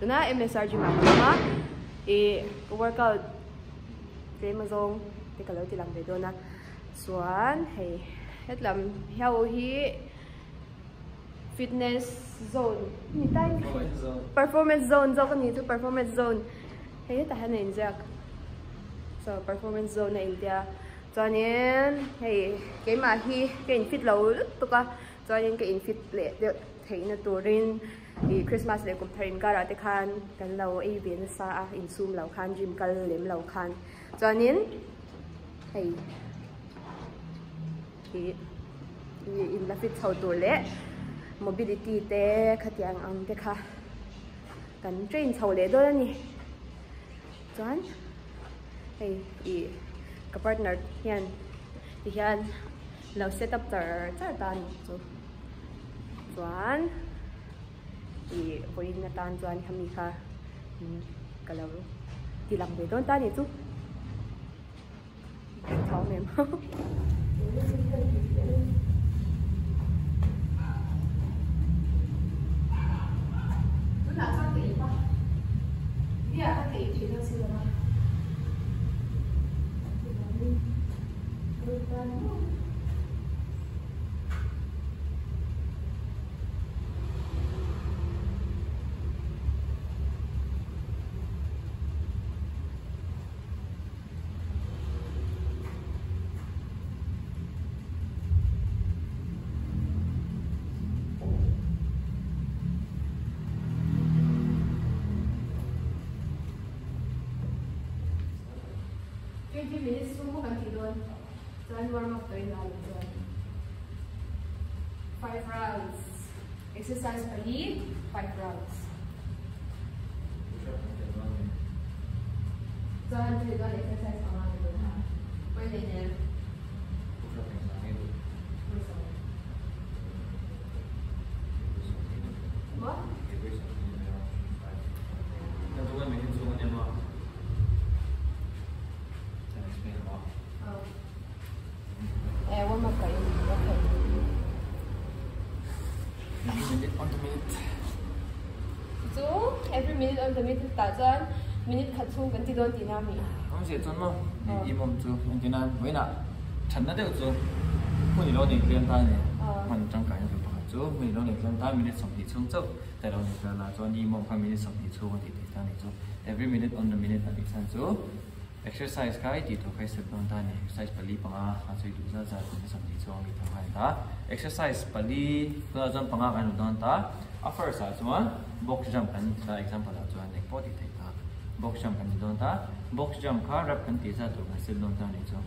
Tuna MSR gym ah ka awm a, ih ka workout tlem azawng te ka lo ti lang ve dawn a. Chuan hei hetlam ho hi fitness zone ni ta in ka hria performance zone zawk a ni chu performance zone hei hetah hian a inziak so performance zone a intia chuanin hei keimah hi ka in fit lo lutuk a chuanin ka in fit leh deuh theihna turin ih christmas leh kum thar inkarah te khan kan lo ei ve nasa a insum lo khan gym kal lem lo khan chuanin hei ih in la fit chho tur leh mobility te khatiang ang te kha kan train chho leh dawn a ni chuan hei ih ka partner hian ti hian lo set up char char ta a ni chu chuan ih vawiin atan chuan khami kha ka lo ti lang ve dawn ta a ni chu. 20 minutes chhung maw kan tih dawn chuan warm up tawhin a lo chuan 5 rounds exercise pali 5 rounds Chuan chumi chuan exercise panga ni dawn a, pawi nei hmel. Maw? Eh, warm up kayo. Okay. Minute on the minute. Chu every minute on the minute tah chuan minute khat chhung kan ti dawn tihna a mi? Awmzia chuan maw i mawm chu engtin a vawiinah thatna deuh chu hmun i lo nei tlem ta a ni. Hman tangkaina tur pakhat chu hmun i lo nei tlem ta minute 20 chhung chauh te lo nei tlem a chuan i mawm kha minute 20 chhung a tih theih ta a ni chu every minute on the minute a tih chhan chu Exercise kha i tih tur kha i set dawn ta a ni. Exercise pali panga a sawi duh zat zat in 20 chuang a mi tho kha a ni ta. Exercise pali tunah chuan panga kan lut dawn ta. A first ah chuan box jump kan ti ta example ah chuan eng pawh tih theih ta. Box jump kan ti dawn ta. Box jump kha rep kan tih zat tur kan set dawn ta a nih chu.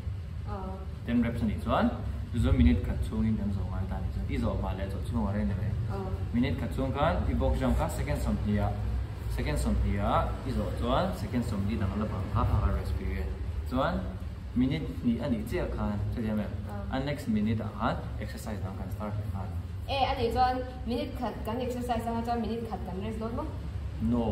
10 reps a nih chuan chu chu minute khat chhungin kan zawh ngai ta a nih chuan i zawh hma leh zawh chhung a rei ni mai. Minute khat chhung khan i box jump kha second 20 ah Second 20 ah i zawh chuan second 40 dang la bang kha a rest period chuan minute hnih a nih chiah khan hrethiam em? A next minute ah khan exercise dang kan start leh nghal. E a nih chuan minute khat kan exercise anga chuan minute khat kan rest dawn maw? No.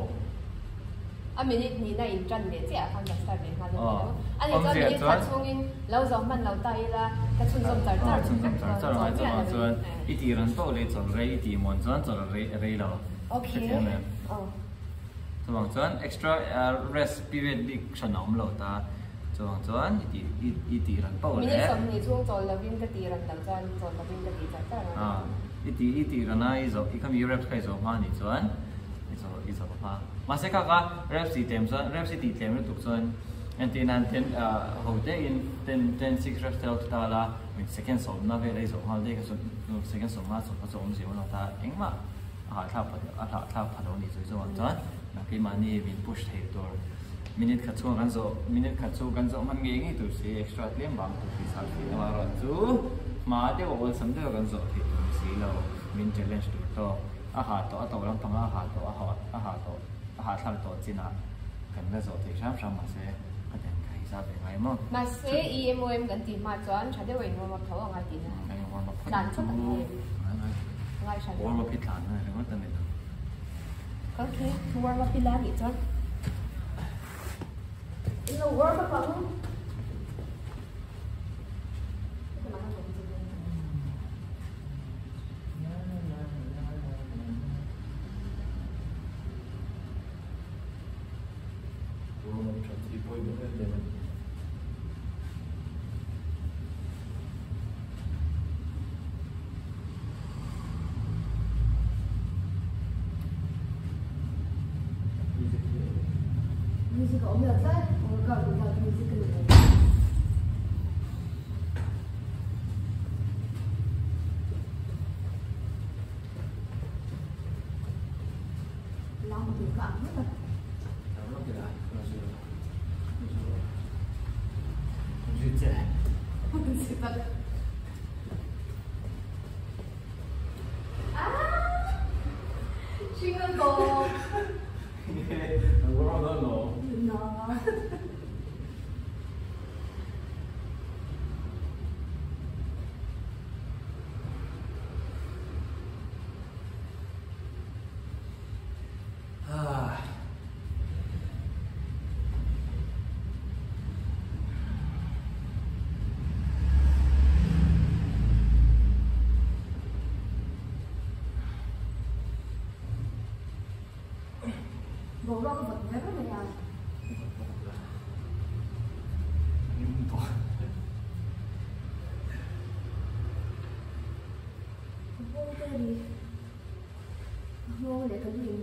A minute hnihna in tan leh chiah ah khan kan start leh nghal dawn tih lo. A nih chuan minute khat chhungin lo zo hman lo ta ila ka chhunzawm char char. Chhunzawm char char angai chuan chuan i tih ran poh leh chawlh rei i tih muan chuan chawlh rei lo. Okay. Oh. Chuvang chuan extra rest period bik hran a awm lo ta. Chuvang chuan i tih i tih ran poh leh. Minute 20 chhung chawl lovin ka tih ran loh chuan chawl lovin ka tih char char a. Ah, i tih i tih ran a i zawh i khami reps kha i zawh hma anih chuan i zawh i zawh hma. Mahse kha kha reps tih tlem chuan reps i tih tlem lutuk chuan entir nan ten ho te in ten ten six reps te lo ti ta la second sawmna vel a i zawh nghal daih kha chu second sawmnga chawp kha chu a awmzia awm lo ta engmah. A hahthlak pha a hahthlak pha lo ni chu chuan chuan keimahni min push thei tur minute khat chhung kan zawh minute khat chhung kan zawh hman ngei ngei tur si extra tlem vang tur si sal si emaw erawh chu hma deuh a awlsam deuh a kan zawh theih tur ni si lo min challenge tur tawk a hah tawh a tawh lampang a hah tawh a hah a hah tawh a hahthlak tawh chinah kan la zawh thei hram hram mahse ka den ka hei zat ve ngai maw. Mahse EMOM kan tih hma chuan tha deuh a in warm up tho a ngai tihna. Kan in warm up phawt Tlan phawt a ngai em? Ngai ngai. Ngai hran. Warm up hi tlan a ni ringawt a ni lo. Okay, warm up ila nih chuan. In lo warm up ang. Mobility pawimawh em em a ni. Music a awm lo tlat, workout without music a ni lo. Lam tur ka ang ngawt a. Boruak a vawt ber mai a. Nghawng te ri nghawng leh ka lu in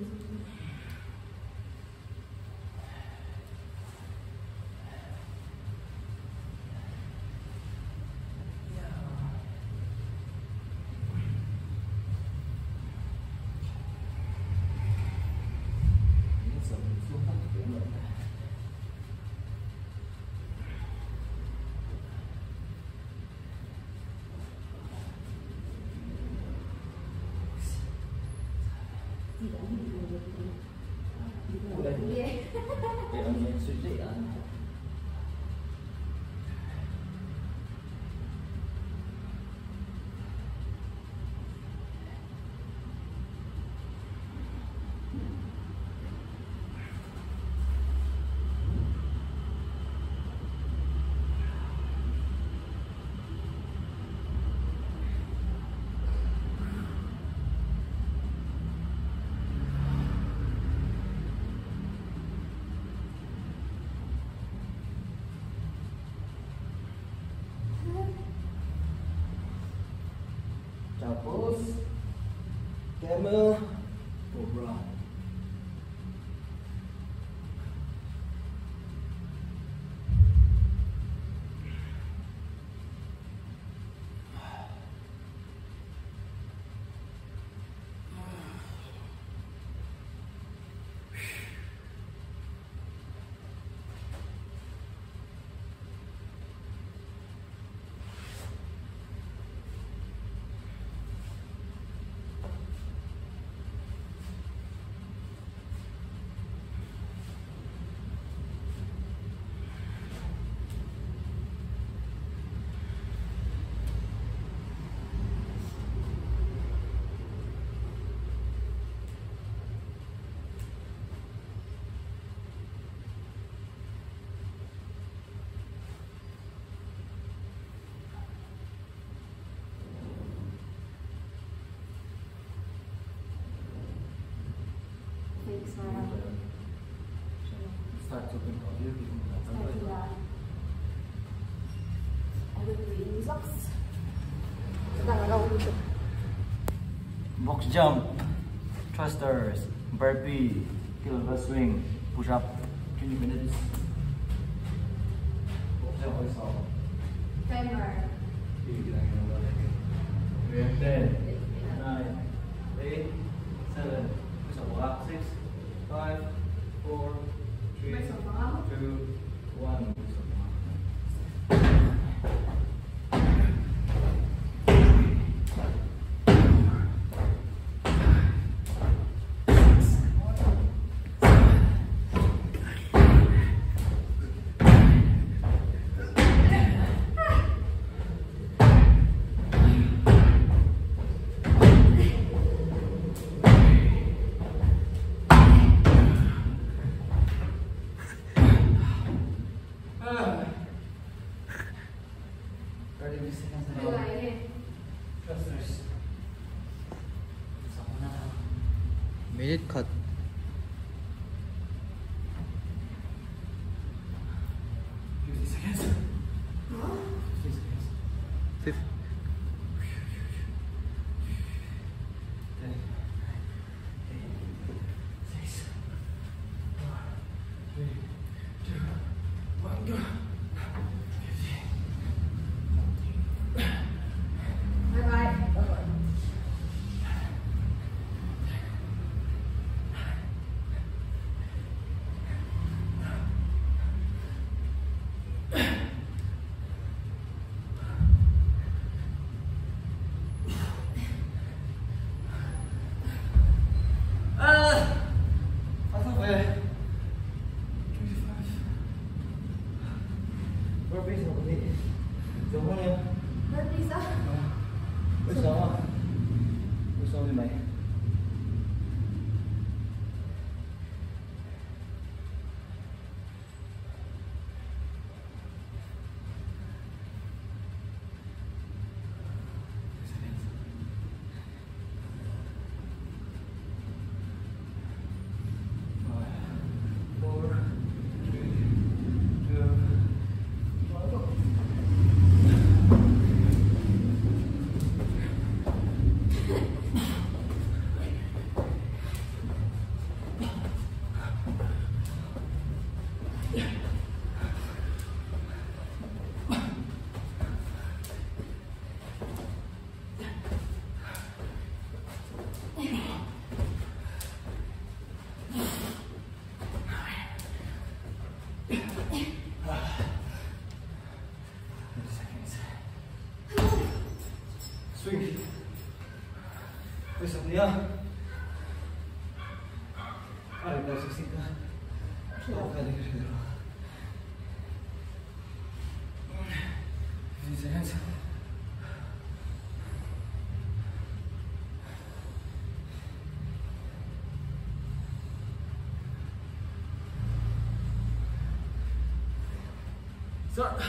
Tapos, camel, cobra. Start to think of you. Box jump, thrusters, burpee, kettlebell swing, push up, 20 minutes. Timer. 10, 9, 8, 7, 6, 5, 4, 3, 2, 1. Minute cut. nia. A rit lo sik sik a. Tawk ka ni ka hre lo. 15 seconds. Start.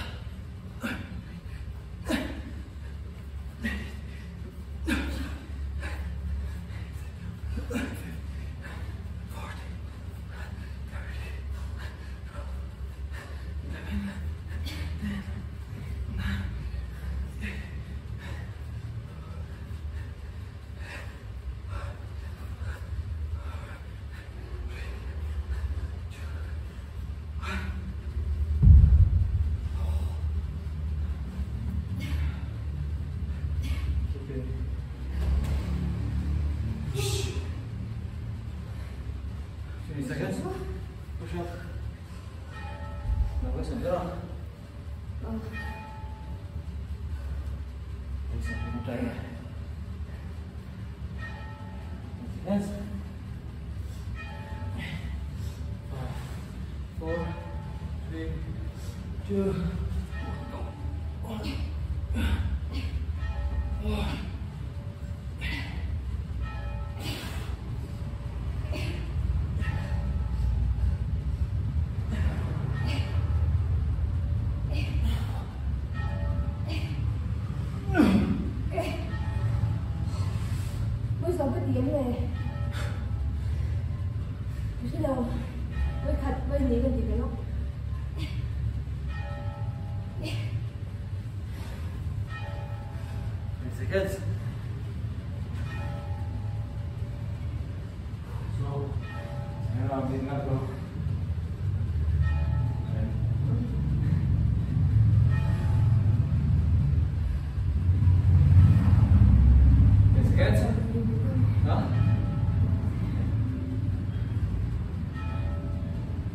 20 seconds. Push up. Now listen, get on. Listen, 10 seconds. 5, 4, 3, 2, 1. Seconds. So, I'm gonna go. 10 seconds. Huh?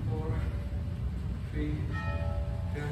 4, 3, 2, 1.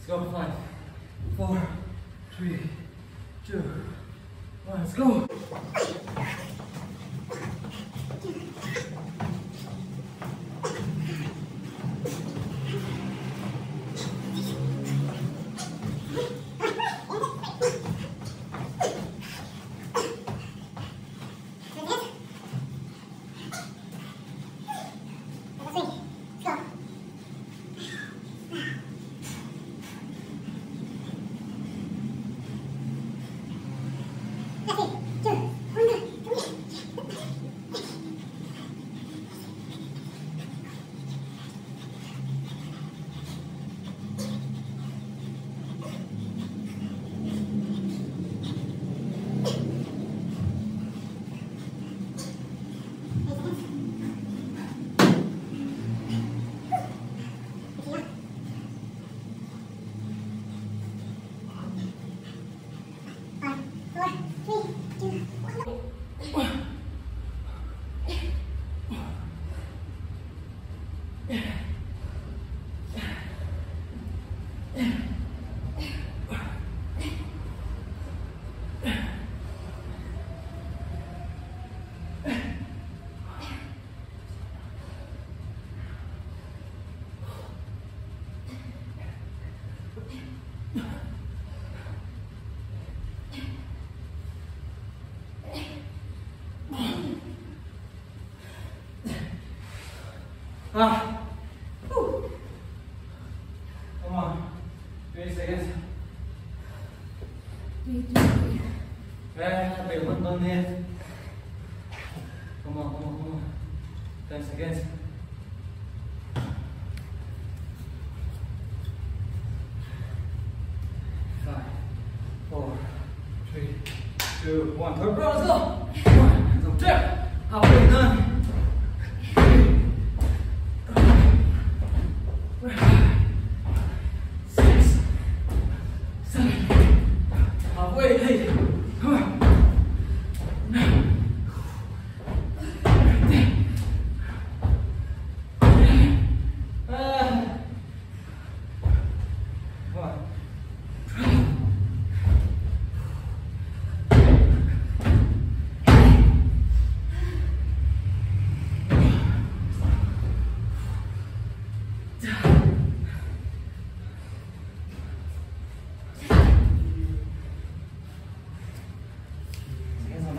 Let's go. 5, 4, 3, 2, 1. Let's go. Ah. Woo. Come on. 20 seconds. 3, 2, 3. Come on, come on, come on. 10 seconds. 5, 4, 3, 2, 1. Third round, let's go. 1, 2, 3. Halfway done. 3, 6, 7. Halfway, 8. Come on. 9. 10.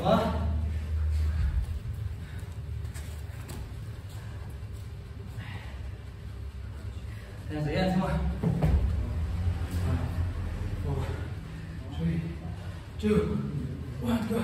1. 10 seconds more. 5, 4, 3, 2, 1, go.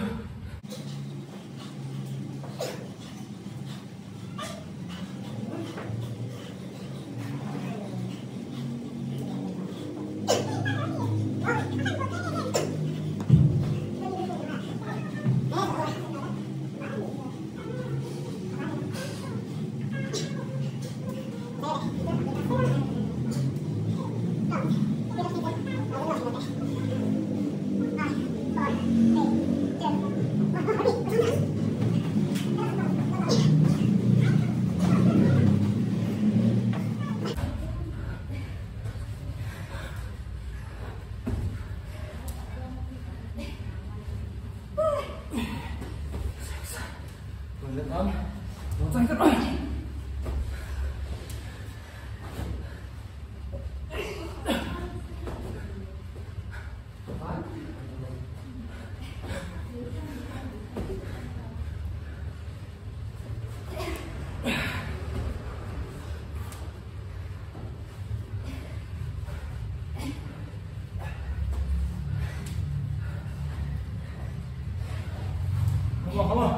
Come on, come on.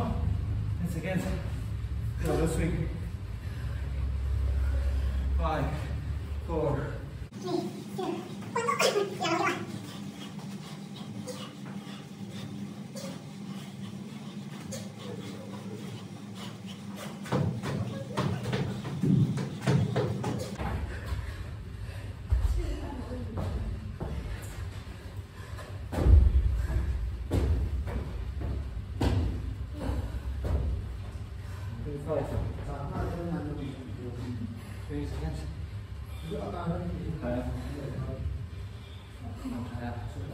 10 seconds. Go, let's swing. 5, 4, 3, 2, 1, go. 5, 20 seconds.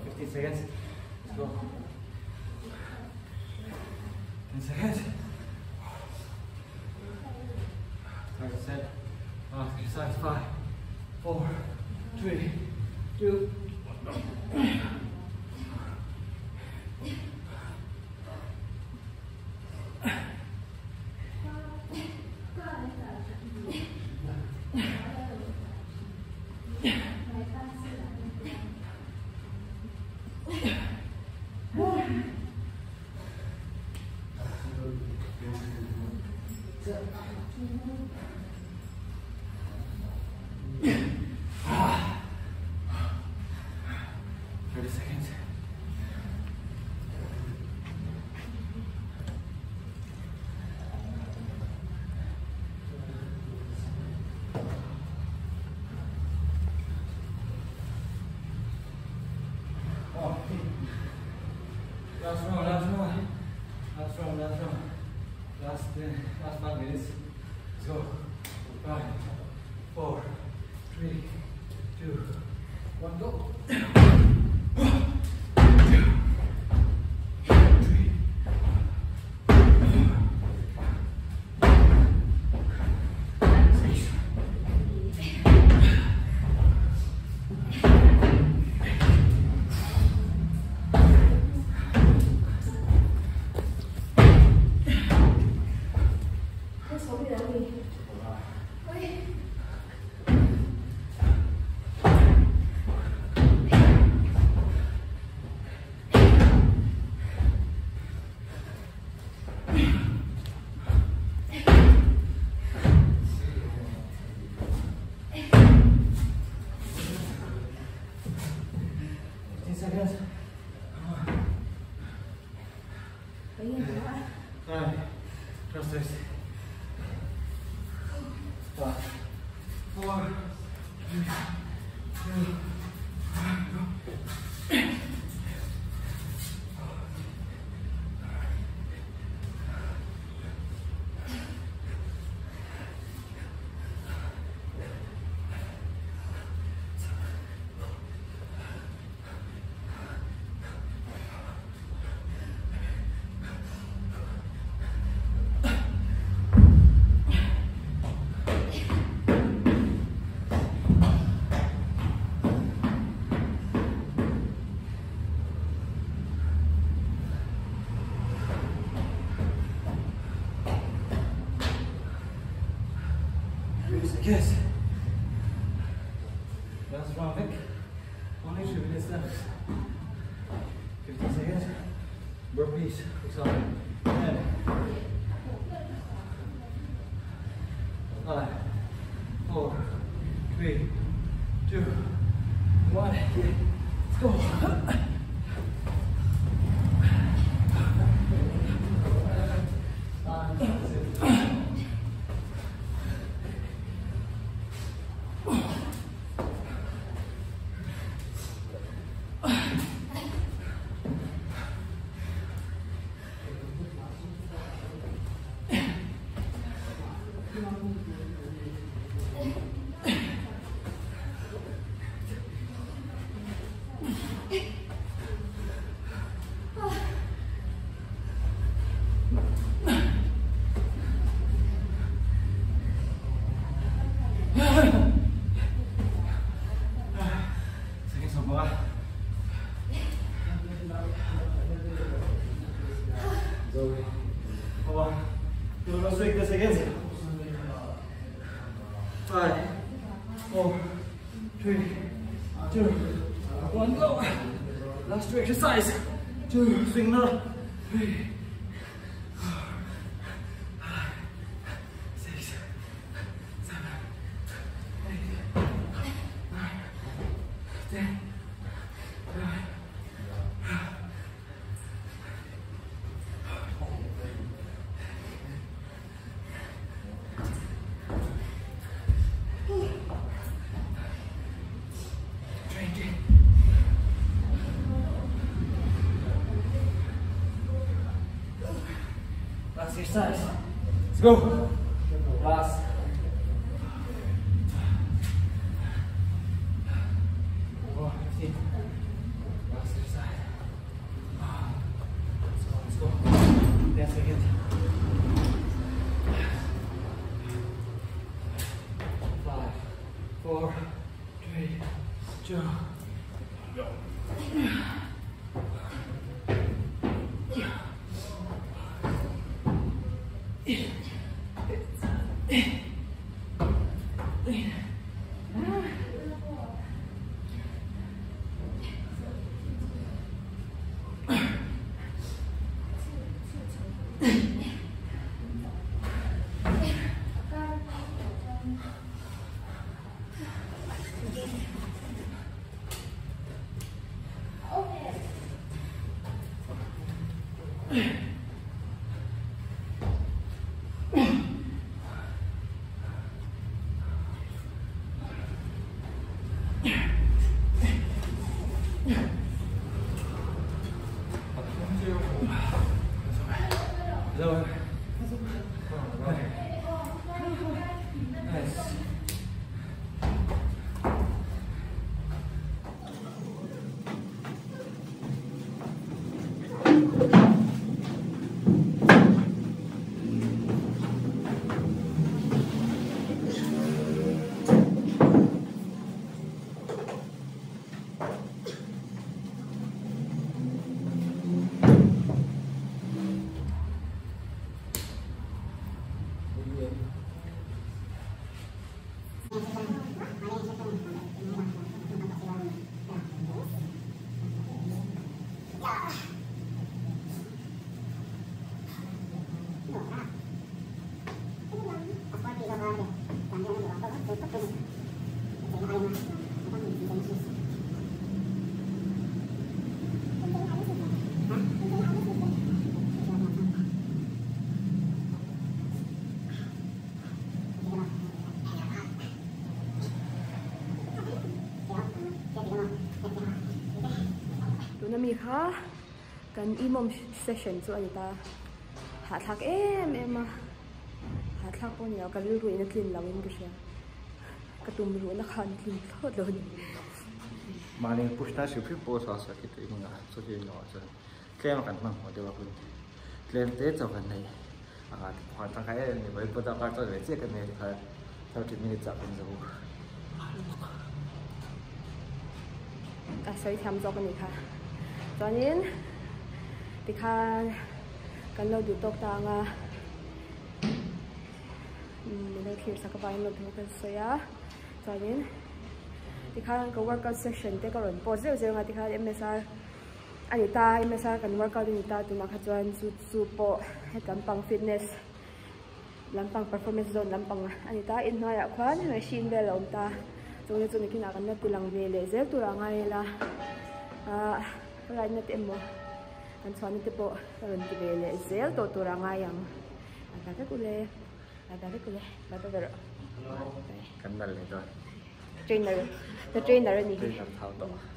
15 seconds. Let's go. 10 seconds. 30 seconds. Last exercise. 5, 4, 3, 2, 1. 30 seconds. Oh, last round, last round. Last round, last round. Last last 5 minutes. Let's go. 5, 4, 3, 2, 1, go. 1, 2, 3, 4, 6. Seconds. 9, thrusters. 5, 4, 3, 2, 1, go. Yes. Last round, Vic. Only 2 minutes left. 15 seconds. Burpees. For 10, 9, 4, 3, 2, 1. Let's go. Seconds. 5, 4, 3, 2, 1, go. Last two exercise. 2, swing another. 3, 4, 5, 6, 7, 8, 9, 10. Last exercise. Let's go. Last. 4, 15. Last exercise. Let's go, let's go. 10 seconds. 5, 4, 3, 2, go. Khami kha kan EMOM session chu a ni ta. Hahthlak em em a, hahthlak pawh a ni lo, ka rilru in a tlin lo in ka hria. Ka tum ruhna kha an tlin thlawt lo a ni. Mahni push na hrim hrim pawh saw saw khi tui hmunah chuti a ni chuan tlem a kan hmanhmawh deuh a hun tlem te chauh kan nei a pakhat tangkai em em ni vawiin pawh darkar chawi ve chiah kan nei tikha 30 minutes ah kan zo a sawi thiam zawk a ni kha chuanin tikhan kan lo duh tawk ta ang a min lo thlir sak avangin lo thu kan sawi a chuanin tikhan ka workout session te ka rawn post zeuh zeuh ang a tikhan M_S_R a ni ta M_S_R kan workout a ni ta tunah kha chuan chu chu pawh heti lampang fitness lampang performance zone lampang a ni ta inhnuaiah khuan machine vel a awm ta chung te chu nikinah kan la ti lang ve leh zel tur a ngai ila ahh ride na te emaw kan chhuahna te pawh ka rawn ti ve leh zel tawh tur a ngai ang a ta vek ule a ta vek ule bye bye rawh kan nal leh dawn trainer ka trainer a ni trainer thau tawh.